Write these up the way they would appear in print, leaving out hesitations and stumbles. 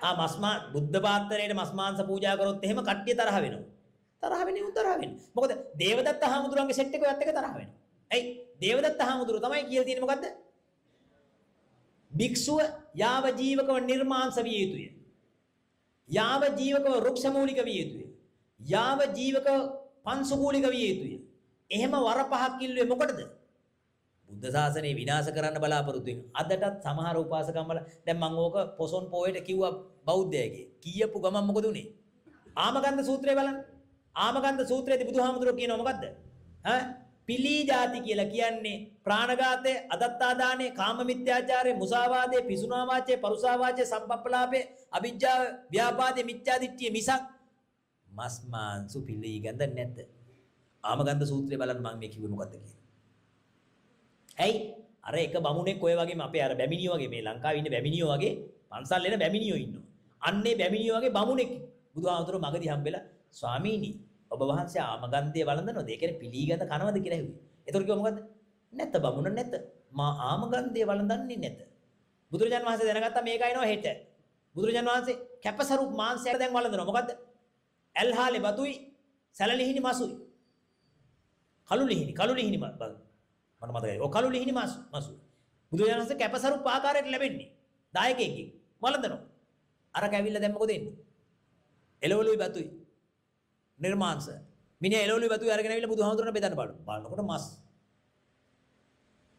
ආ මස් මා බුද්ධ පාත්‍රයට මස් මාංශ පූජා කරොත් එහෙම කට්ටිය තරහ වෙනවා. තරහ වෙන්නේ උන් තරහ වෙන්නේ. මොකද දේවදත්ත හාමුදුරන්ගේ සෙට් එක ඔයත් එක තරහ වෙනවා. ඇයි? දේවදත්ත හාමුදුරුවෝ තමයි කියලා තියෙන්නේ මොකද්ද? භික්ෂුව යාව ජීවකව නිර්මාංශ විය යුතුය. යාව ජීවකව රුක්ෂ මූලික විය යුතුය. යාව ජීවකව පංසුකූලික විය යුතුය. එහෙම වර පහක් ඉල්ලුවේ මොකටද? බුද්ධ ශාසනය විනාශ කරන්න බලාපොරොත්තු වෙන. අදටත් සමහර උපාසකම්වල දැන් මං ඕක පොසොන් පොයට කිව්වා බෞද්ධයගේ. කියපු ගමන් මොකද උනේ? ආමගන්ධ සූත්‍රය බලන්න. ආමගන්ධ සූත්‍රයේදී බුදුහාමුදුරුවෝ කියනවා මොකද්ද? ඈ පිලී ಜಾති කියලා කියන්නේ ප්‍රාණඝාතය, අදත්තාදානය, කාම මිත්‍යාචාරය, මුසාවාදය, පිසුනා වාචය, පරුසා වාචය, සම්පප්පලාපය, අවිජ්ජාව, ව්‍යාපාදය, මිත්‍යා දිට්ඨිය මිසක් මස් මාංශ පිලී ගඳ නැත. ආමගන්ධ සූත්‍රය බලන්න මං මේ කිව්වේ මොකද්ද කියලා. ඇයි? අර එක බමුණෙක් ඔය වගේම අපේ අර බැමිණියෝ වගේ මේ ලංකාවේ ඉන්න බැමිණියෝ වගේ පන්සල් එන බැමිණියෝ ඉන්නවා. අන්නේ බැමිණියෝ වගේ බමුණෙක් බුදුහාමුදුරුවෝ මගදී හම්බෙලා ස්වාමීනි ඔබ වහන්සේ ආමගන්ධය වළඳනවද? ඒ කියන්නේ පිළිගඳ කනවද කියලා ඇහුවේ. ඒතකොට කිව්වා මොකද්ද? නැත බමුණ නැත. මා ආමගන්ධය වළඳන්නේ නැත. බුදුරජාන් වහන්සේ දැනගත්තා මේක අයිනවා හෙට. බුදුරජාන් වහන්සේ කැපසරුප් මාංශය දැන් වළඳනවා. මොකද්ද? ඇල්හාලේ බතුයි සැලලිහිණි මසුයි. කළු ලිහිණි කළු ලිහිණි මට මතකයි. ඔව් කළු ලිහිණි මසු. බුදුරජාණන් වහන්සේ කැපසරුප් ආකාරයට ලැබෙන්නේ. දායකයෙක්ගෙන් වළඳනවා. අරක ඇවිල්ලා දැන් මොකද වෙන්නේ? එළවලුයි බතුයි. නිර්මාංශ. මිනිහා එළවලුයි බතුයි අරගෙන ඇවිල්ලා බුදුහාමුදුරන් බෙදන්න බලන. බලනකොට මස්.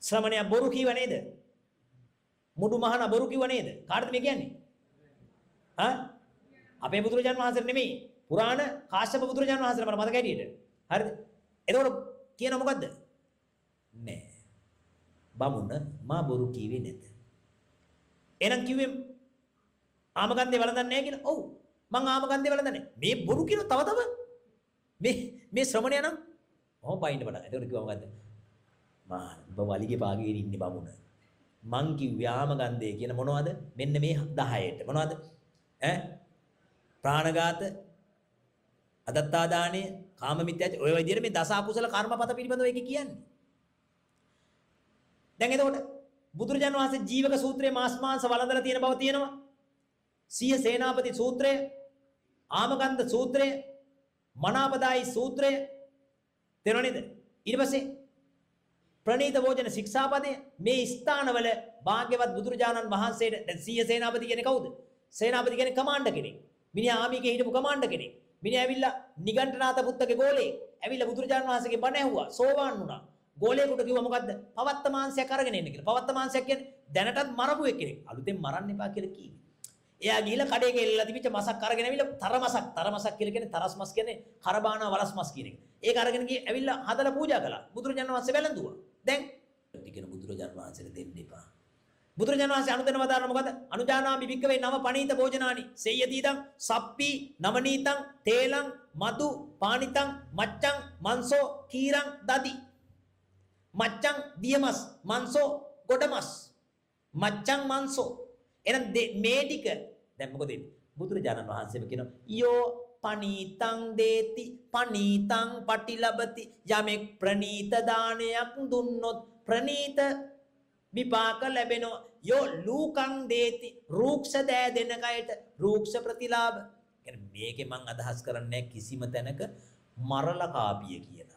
ශ්‍රමණයා බොරු කීව නේද? මුඩු මහන බොරු කිව්ව නේද? කාටද මේ කියන්නේ? හා? අපේ බුදුරජාණන් වහන්සේට නෙමෙයි. පුරාණ කාශ්‍යප බුදුරජාණන් වහන්සේට මට මතක හැටියට. හරිද? එතකොට කියන මොකද්ද? නෑ. බමුණ මා බොරු කීවේ නැත. එහෙනම් කිව්වේ ආමගන්ධේ වළඳන්නේ නැහැ කියලා? ඔව්. මං ආමගන්ධේ වළඳන්නේ. මේ බොරු කියන තව තව මේ මේ ශ්‍රමණයා නම් ඔහොම බයින්න පටන්. එතකොට කිව්වා මොකද්ද? මා ඔබ වලිගේ පාගේට ඉන්නේ බමුණ. මං කිව්වේ ආමගන්ධේ කියන මොනවද? මෙන්න මේ 10ට. මොනවද? ඈ ප්‍රාණඝාත, අදත්තාදානය, කාම මිත්‍යාචාර ඔය විදිහට මේ දස අකුසල කර්මපත පිළිබඳව ඒකේ කියන්නේ. දැන් එතකොට බුදුරජාණන් වහන්සේ ජීවක සූත්‍රයේ මාස් මාංශ වළඳලා තියෙන බව තියෙනවා. සිය සේනාපති සූත්‍රය, ආමගන්ධ සූත්‍රය, මනාපදායි සූත්‍රය තේරෙනව නේද? ඊට පස්සේ ප්‍රණීත භෝජන ශික්ෂාපදය මේ ස්ථානවල භාග්‍යවත් බුදුරජාණන් වහන්සේට දැන් සිය සේනාපති කියන්නේ කවුද? සේනාපති කියන්නේ කමාන්ඩර් කෙනෙක්. මිනිහා ආමීකේ හිටපු කමාන්ඩර් කෙනෙක්. මිනිහා ඇවිල්ලා නිගණ්ඨනාත පුත්තගේ ගෝලේ ඇවිල්ලා බුදුරජාණන් වහන්සේගේ බණ ඇහුවා, සෝවාන් වුණා. ගෝලයෙකුට කිව්වා මොකද්ද? පවත්ත මාංශයක් අරගෙන එන්න කියලා. පවත්ත මාංශයක් කියන්නේ දැනටත් මරපු එක්කෙනෙක්. අලුතෙන් මරන්න එපා කියලා කිව්වේ. එයා ගිහිල්ලා කඩේක එල්ලලා තිබිච්ච මසක් අරගෙන ඇවිල්ලා තර මසක්, තර මසක් කියලා කියන්නේ තරස් මස් කියන්නේ කරබානා වලස් මස් කියන එක. ඒක අරගෙන ගිහ ඇවිල්ලා හදලා පූජා කළා. බුදුරජාණන් වහන්සේ වැළඳුවා. දැන් ටිකන බුදුරජාණන් වහන්සේට දෙන්න එපා. බුදුරජාණන් වහන්සේ අනුදැන වදාරන මොකද? අනුජානාමි භික්කවේ නව පනීත භෝජනානි සේයතිදං සප්පි නවනීතං තේලං මදු පානිතං මච්ඡං මංසෝ කීරං දදි. මච්ඡං දියමස් මංසෝ ගොඩමස් මච්ඡං මංසෝ. එහෙනම් මේ ටික දැන් මොකද වෙන්නේ? බුදුරජාණන් වහන්සේම කියනවා යෝ පනීතං දේති පනීතං පටිලබති. යමෙක් ප්‍රනීත දානයක් දුන්නොත් ප්‍රනීත විපාක ලැබෙනවා. යෝ ලූකං දේති රූක්ෂ දෑ දෙන කයට රූක්ෂ ප්‍රතිලාභ. කියන්නේ මේකේ මං අදහස් කරන්නේ කිසිම තැනක මරලා කාපිය කියලා.